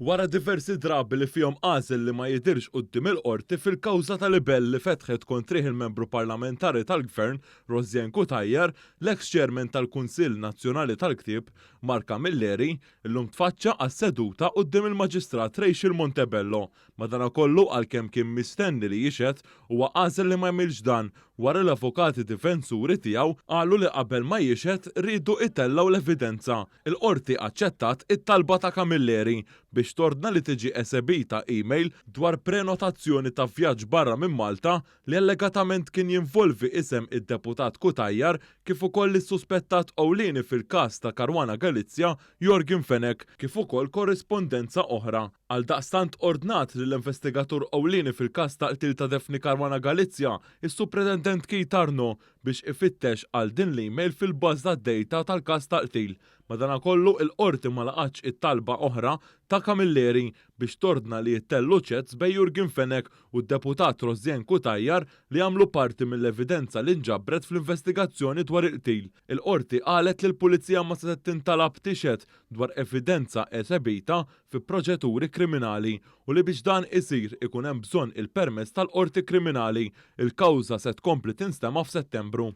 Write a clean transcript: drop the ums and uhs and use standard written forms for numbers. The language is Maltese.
Wara diversi drabi li fihom għażel li ma jidhirx quddiem il-Qorti fil-kawża ta' libell li fetħet kontrih il-Membru Parlamentari tal-Gvern Rosianne Cutajar, l-eks Chairman tal-Kunsill Nazzjonali tal-Ktieb, Mark Camilleri, illum tfaċċa għas-seduta quddiem il-Maġistrat Rachel Montebello. Madanakollu għalkemm kien mistenni li jixhed, huwa għażel li ma jagħmilx dan wara li l-avukati difensuri tiegħu qalu li qabel ma jixhed riedu itellgħu l-evidenza. Il-Qorti aċċettat it-talba ta' Camilleri biex tordna li tiġi esebita email dwar prenotazzjoni ta' vjaġġ barra minn Malta li allegatament kien jinvolvi isem id-Deputat Cutajar kif ukoll is-suspettat ewlieni fil-każ ta' Caruana Galizia, Yorgen Fenech, kif ukoll korrispondenza oħra. Għaldaqstant ordnat lill-investigatur ewlieni fil-każ tal-qtil ta' Daphne Caruana Galizia, is-Supretendent Keith Arnaud, biex ifittex għal din l-email fil-bażi tad-dejta tal-każ tal-qtil. Madanakollu, il-Qorti ma laqgħetx it-talba oħra ta' Camilleri biex tordna li jittellgħu chats bejn Yorgen Fenech u d-Deputat Rosianne Cutajar li jagħmlu parti mill-evidenza li nġabret fl-investigazzjoni dwar il-qtil. Il-Qorti qalet li l-Pulizija ma setgħet tintalab tixhed dwar evidenza esebita fi proċeduri kriminali u li biex dan isir ikun hemm bżonn il-permess tal-Qorti Kriminali. Il-kawża se tkompli tinstema' f'Settembru.